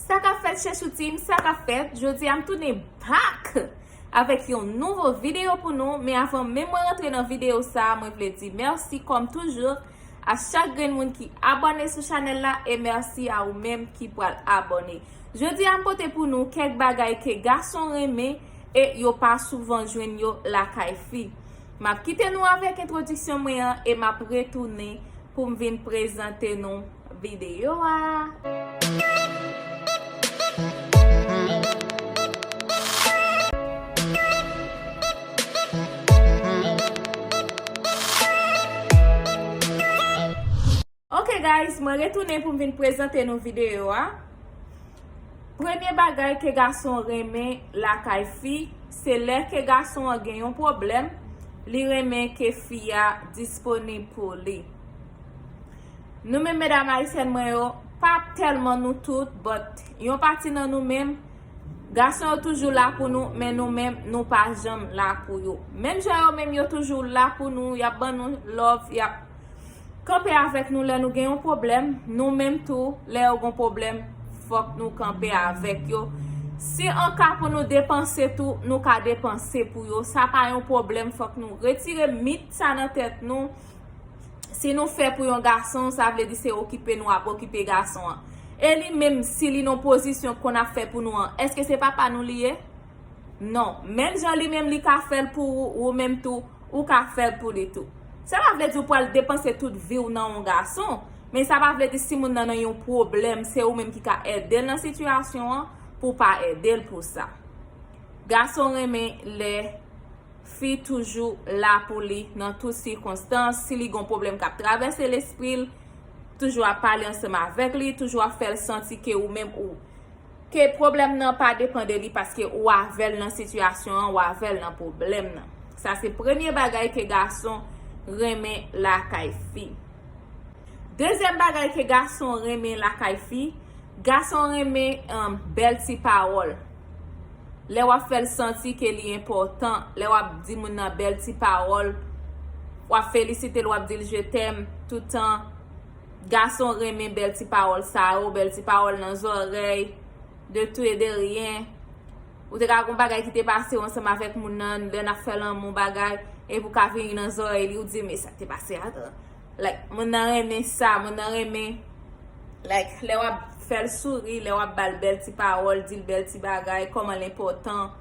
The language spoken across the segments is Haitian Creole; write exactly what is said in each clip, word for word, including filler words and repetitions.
Sa k ap fèt, Chechou Team, sa k ap fèt? Jodi a m tounen back avèk yon nouvo videyo pou nou, men avan menm mwen rantre nan videyo sa a, mwen vle di mèsi kòm toujou a chak grenn moun ki abòne sou chanèl la, e mèsi a ou menm ki pral abòne. Jodi a m pote pou nou kèk bagay ke gason renmen e yo pa souvan jwenn yo lakay fi. M ap kite nou avèk entwodiksyon mwen an e m ap retounen pou m vin prezante nou videyo a. Ok guys, mwen retounen pou m vin prezante nou videyo a. Premye bagay ke gason renmen lakay fi, se lè ke gason an gen yon pwoblèm, li renmen ke fi a disponib pou li. Nou menm medam ayisyèn mwen yo, pa tèlman nou tout, but yon pati nan nou menm, gason yo toujou la pou nou, men nou menm, nou pa janm la pou yo. Menm jan yo menm yo toujou la pou nou, y ap ban nou love, y ap kanpe avèk nou lè nou gen yon pwoblèm, nou menm tou, lè yo gen yon pwoblèm, fòk nou kanpe avèk yo. Si an ka pou nou depanse tou, nou ka depanse pou yo. Sa pa yon pwoblèm, fòk nou retire mit sa nan tèt nou. Si nou fè pou yon gason, sa vle di se okipe nou ap okipe gason an. E li menm, si li nan pozisyon konn ap fè pou nou an, èske se papa nou li ye? Non. Menm jan li menm li ka fè l pou ou, ou menm tou, ou ka fè l pou li tou. Sa pa vle di ou pral depanse tout vi w nan yon gason, men sa pa vle di si moun nan nan yon pwoblèm, se ou menm ki ka ede l nan sitiyasyon an, pou w pa ede l pou sa. Gason renmen lè fi toujou la pou li nan tout sikonstans. Si li gon pwoblèm k ap travèse lespri l, toujou ap pale ansanm avèk li, toujou ap fè l santi ke ou menm ou, ke pwoblèm nan pa depan de li paske ou avè l nan sitiyasyon an, ou avè l nan pwoblèm nan. Sa se premye bagay ke gason renmen lakay fi. Dezyèm bagay ke gason renmen lakay fi, gason renmen, um, bèl ti pawòl. Lè w ap fè l santi ke li enpòtan, lè w ap di moun nan bèl ti pawòl, w ap felisite l, w ap di l je t'aime toutan. Gason renmen bèl ti pawòl sa yo, bèl ti pawòl nan zòrèy, de tou e de ryen. Ou te ka gon bagay ki te pase w ansanm avèk moun nan, lè n ap fè lanmou bagay, epi w ka vini nan zòrèy li, ou di, men sa k te pase a, like, moun nan renmen sa, moun nan renmen, like, lè w ap fè l souri, lè w ap ba l bèl ti pawòl, di l bèl ti bagay, kòman l enpòtan.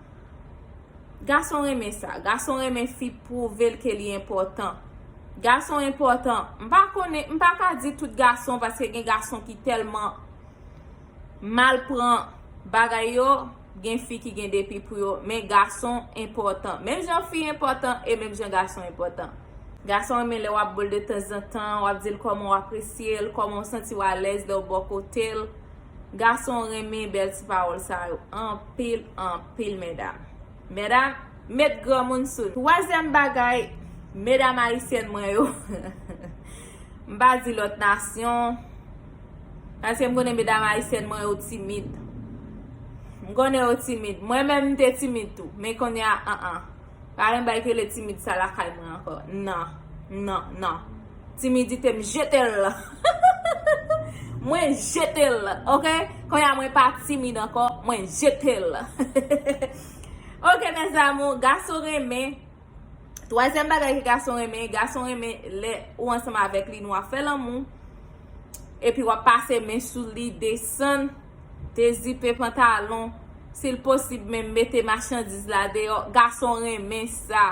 Gason renmen sa. Gason renmen fi pwouve l ke li enpòtan. Gason enpòtan. M pa konnen, m pa ka di tout gason, paske gen gason ki tèlman mal pran bagay yo, gen fi ki gen depi pou yo, men gason enpòtan. Menm jan fi enpòtan, e menm jan gason enpòtan. Gason renmen lè w ap bo l de tanzantan, w ap di l kòman w apresye l, kòman w santi w alèz lè w bò kote l. Gason renmen bèl ti pawòl sa yo anpil, anpil, medam. Medam, met granmoun sou nou. Twazyèm bagay, medam ayisyèn mwen yo. M pa di lòt nasyon, paske m konnen medam ayisyèn mwen yo timid. M konnen yo timid. Mwen menm m te timid tou, men kounye a, an an. Pa gen bagay ki rele timid sa lakay mwen ankò. Non, non, non. Timidite m jete l. Mwen jete l, ok? Kounye a mwen pa timid ankò, mwen jete l. Ok, mes amours, gason renmen. Twazyèm bagay ke gason renmen, gason renmen lè ou ansanm avèk li, nou ap fè lanmou. Epi w ap pase men sou li, desann, dezipe pantalon. Si l posib, menm mete machandiz la deyò. Gason renmen sa.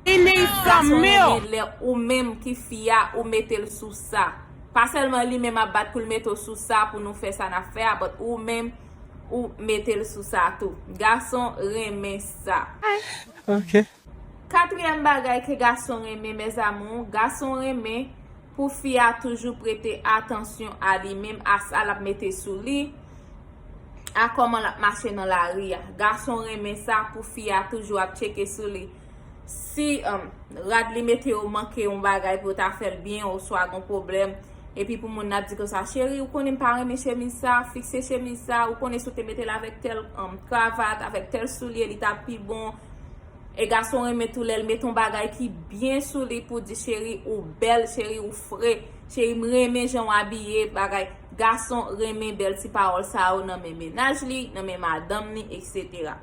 Gason renmen lè ou menm ki fi a, ou mete l sou sa. Pa sèlman li menm ap bat pou l mete w sou sa, pou nou fè sa n ap fè a, but ou menm, ou mete l sou sa tou. Gason renmen sa. Ok. Katriyèm bagay ke gason renmen, mes amours, gason renmen pou fi a toujou prete atansyon a li menm, a sa l ap mete sou li, a kòman l ap mache nan lari a. Gason renmen sa pou fi a toujou ap tcheke sou li. Si, um, rad li mete yo manke yon bagay pou yo ta fè l byen, oswa gon pwoblèm, epi pou moun nan ap di konsa, cheri, ou konnen m pa renmen chemiz sa, fikse chemiz sa, ou konnen si w te mete l avèk tèl, um, kravat, avèk tèl soulye, li t ap pi bon. E gason renmen tou lè l met yon bagay ki byen sou li pou di, cheri, ou bèl, cheri, ou fre, cheri, m renmen jan w abiye, bagay. Gason renmen bèl ti pawòl sa yo nan men mennaj li, nan men madanm li, etsetera.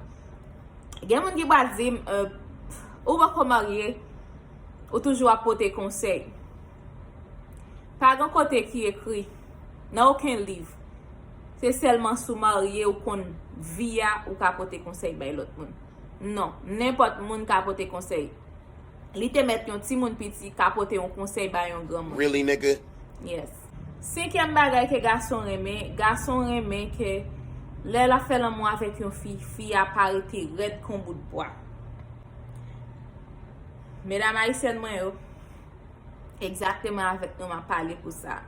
Gen moun ki pral di m, euh, ou poko marye, ou toujou ap pote konsèy. Pa gen kote ki ekri nan okenn liv, se sèlman si w marye ou konn vi a ou ka pote konsèy bay lòt moun. Non, nenpòt moun ka pote konsèy. Li te mèt yon timoun piti ka pote yon konsèy bay yon granmoun. Really, nigga? Yes. Senkyèm bagay ke gason renmen, gason renmen ke lè l ap fè lanmou avèk yon fi, fi a pa rete rèd kon bout bwa. Medam ayisyèn mwen yo, egzakteman avèk nou m ap pale pou sa.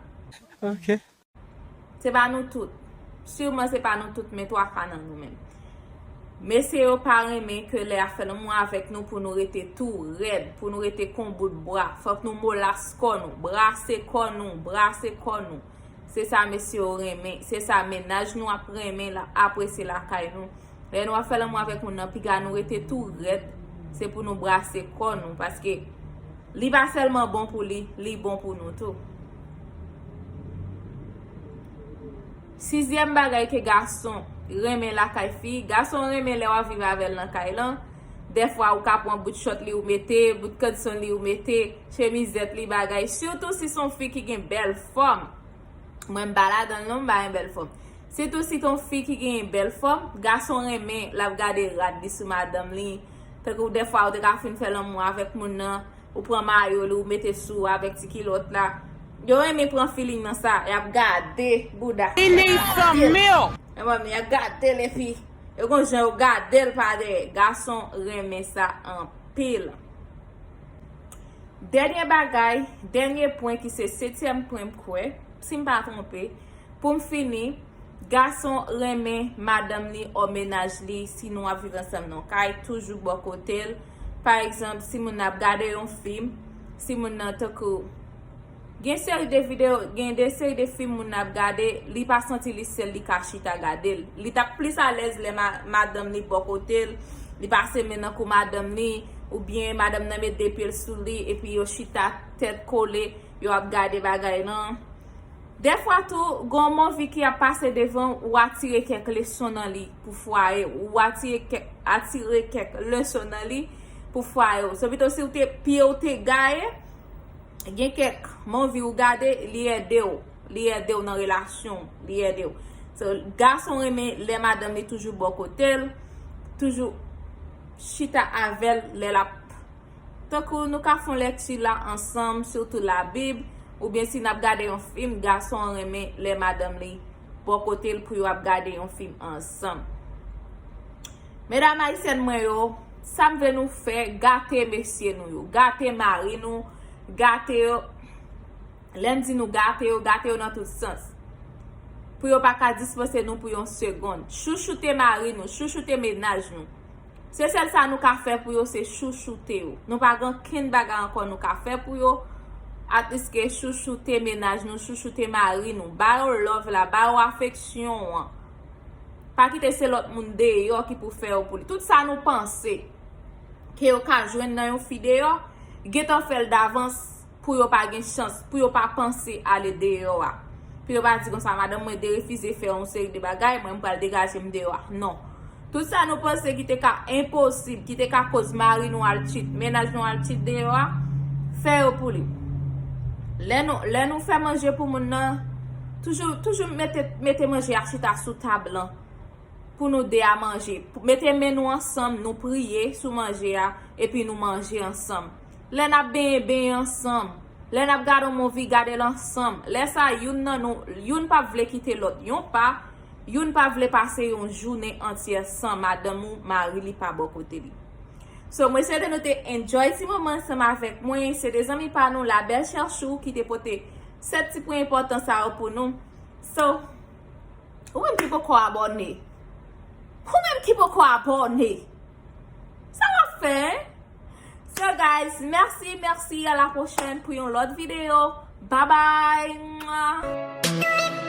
Ok. Se pa nou tout. Siman se pa nou tout, men twa ka nan nou menm. Mesye yo pa renmen ke lè y ap fè lanmou avèk nou pou nou rete tou rèd, pou nou rete kon bout bwa. Fòk nou molas kò nou, brase kò nou, brase kò nou. Se sa mesye yo renmen, se sa mennaj nou ap renmen, l ap apresye lakay nou. Lè nou ap fè lanmou avèk moun nan, piga nou rete tou rèd, se pou nou brase kò nou, paske li pa sèlman bon pou li, li bon pou nou tou. Sizyèm bagay ke gason renmen lakay fi, gason renmen lè w ap viv avè l nan kay lan. Dèfwa ou ka pran bout chòt li ou mete, bout kanson li ou mete, chemizèt li bagay. Sitou si se yon fi ki gen bèl fòm. Mwen m pa ladan l non, m pa gen bèl fòm. Sitou si se yon fi ki gen bèl fòm, gason renmen l ap gade rad li sou madanm li. Tankou dèfwa ou te ka fin fè lanmou avèk moun nan, ou pran mayo li, ou mete sou avèk ti kilòt la. Yo renmen pran feeling nan sa, y ap gade bouda. He needs some milk. E mwen, y ap gade l epi yo gon jan yo gade l pa dèyè. Gason renmen sa anpil. Dènye bagay, dènye pwen ki se setyèm pwen m kwè, si m pa twonpe, pou m fini, gason renmen madanm li, o mennaj li, si nou ap viv ansanm nan yon kay, toujou bò kote l. Pa egzanp, si moun nan ap gade yon fim, si moun nan tankou, gen seri de videyo, gen de seri de fim moun nan ap gade, li pa santi li sèl, li ka chita gade l. Li t ap plis alèz lè ma-, madanm li bò kote l, li pase men nan kou madanm li, oubyen madanm nan met de pye l sou li, epi yo chita tèt kole, yo ap gade bagay lan. Dèfwa tou, gon mòvi ki ap pase devan ou, atire kèk leson nan li pou fwaye, ou atire kèk, atire kèk leson nan li pou fwaye w. Se pito si w te, pye w te gaye, gen kèk mòvi ou gade, li ede w, li ede w nan relasyon w, li ede w. So, gason renmen lè madanm li toujou bò kote l, toujou chita avè l lè l ap Tankou nou ka fè yon lèkti la ansanm, sitou Labib, oubyen si n ap gade yon fim, gason an renmen lè madanm li bò kote l pou yo ap gade yon fim ansanm. Medam ayisyèn mwen yo, sa m vle nou fè, gate mesye nou yo, gate mari nou, gate yo. Lè m di nou gate yo, gate yo nan tout sans. Pou yo pa ka dispanse nou pou yon segonn. Chouchoute mari nou, chouchoute mennaj nou. Se sèl sa nou ka fè pou yo, se chouchoute yo. Nou pa gen okenn bagay ankò nou ka fè pou yo, atlis ke chouchoute mennaj nou, chouchoute mari nou. Ba yo love la, ba yo afeksyon an. Pa kite se lòt moun deyò ki pou fè yo pou li. Tout sa nou panse ke yo ka jwenn nan yon fi deyò, gentan fè l davans pou yo pa gen chans, pou yo pa panse ale deyò a. Pou yo pa di konsa, madanm mwen derefize fè yon seri de bagay, mwen m pral degaje m deyò a. Non. Tout sa nou panse ki te ka enposib, ki te ka koz mari nou al tchit, mennaj nou al tchit deyò a, fè yo pou li. Lè nou, lè nou fè manje pou moun nan, toujou, toujou mete, mete manje a chita sou tab lan pou nou de a manje. Mete men nou ansanm, nou priye sou manje a, epi nou manje ansanm. Lè n ap benyen, benyen ansanm. Lè n ap gade yon movie, gade l ansanm. Lè sa, youn nan nou, youn p ap vle kite lòt yon pa, youn pa vle pase yon jounen antyè san madanm ou mari li pa bò kote li. So, mwen swete nou te enjoy ti moman ansanm avèk mwen. Se te zanmi pa nou, La Belle Cherchou, ki te pote sèt ti pwen enpòtan sa yo pou nou. So, ou menm ki poko abòne, ou menm ki poko abòne, sa w ap fè, hein? So, guys, mèsi, mèsi, à la prochaine pou yon lòt videyo. Bye bye. Mwah.